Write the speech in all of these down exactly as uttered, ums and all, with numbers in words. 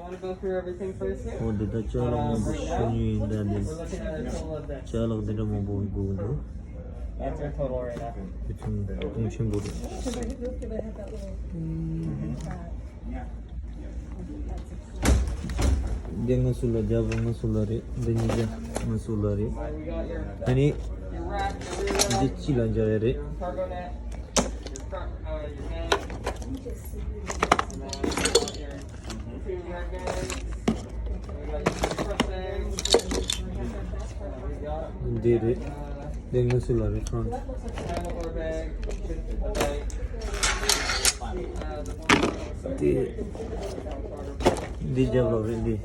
འོ་འདི་ད་ཅ་ལག་མང་པོ་ཤོད་ཉེན་ཡིན་ད་འདི། ཅ་ལག་འདི་འདྲ་མང་པོ་དགོས་འདུག་དེ་ཚོ་གཏོང་ཆེན་པོ་རེད། འདི་ང་ཚོ་ལ་རྒྱབ་ལོགས་ང་ཚོ་ལ་རེད། འདི་གཉིས་ཀ་ང་ཚོ་ལ་རེད། ཨ་ནི་འདི་སྤྱི་ལ་འཇལ་ཡ་རེད། འདི་རེད། འདི་ང་ཚོ་ལ་རེད་ཁང་། འདི་འདི་རྒྱབ་ལོགས་རེད་འདི།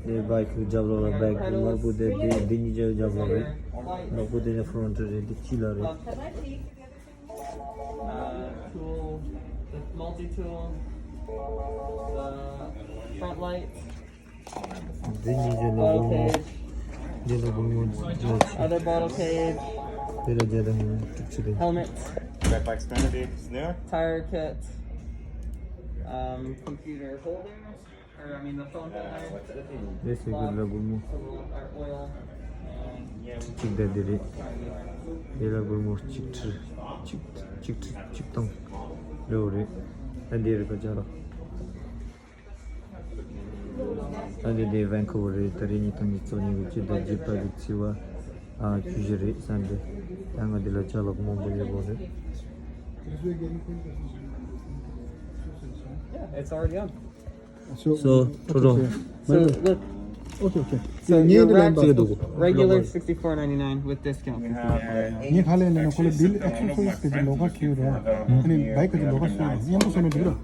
འདི་བྷའི་ཁི་རྒྱབ་ལོགས་ལ་བྷའི་ཁི་དམར་པོ་དེ། འདི་འདི་གཉིས་ཀ་རྒྱབ་ལོགས་རེད། ནག་པོ་དེ་ནི་ཕོ་རོན་ཊི་རེད། འདི་སྤྱི་ལ་རེད། Uh, tool, the multi-tool, the front lights, འདི་གཉིས་ཀྱི་ལ་bottle སྒོར་མོ། cage, འདི་ལ་སྒོར་མོ་བརྒྱད་ཅུ། other bottle cage, འདི་ལ་བརྒྱ་དང་དྲུག་ཅུ་རེད། helmets, Backpack Xfinity is new. Tire kit, um, computer holder, or I mean the phone holder, འདི་སི་ཀུ་ཊར་ལ་སྒོར་མོ། our oil, གཅིག་དང་འདི་རེད། འདི་ལ་སྒོར་མོ་གཅིག་ཁྲི། གཅིག་གཅིག་ཁྲི་གཅིག་སྟོང་ལེའུ་རེད། ཨ་འདི་རེད་པ་ཅ་ལག་ཨ་འདི་འདི་ཝན་ཁུ་ཝར་རེད། ད་རེས་ཉིས་སྟོང་ཉི་ཤུ་རྩ་གཉིས་ཀྱི་སྤྱི་ཟླ་བརྒྱད་པ་གི་ཚེས་པ་ཨ་བཅུ་བཞི་རེད། སན་ཌེ། ད་ང་འདི་ལ་ཅ་ལག་མང་པོ་ཡོད་པ་རེད། It's already on. So, so, ཁྲོ་ཁྲོ། So, look. Okay, okay. So, your rack, regular sixty-four ninety-nine with discount fifty-five. ངས་ཁ་ལས་ནས་ཁོ་ལ་བིལ་ཨེག་སེ་སོ་རིས་དེ་ལོགས་ཀ་ཁྱེར་རོགས། ཨ་ནི་བྷའི་ཁི་དེ་ལོགས་ཀ་ཤོད་རོགས། མཉམ་དུ་བཟོས་ན་འགྲིག་རོགས།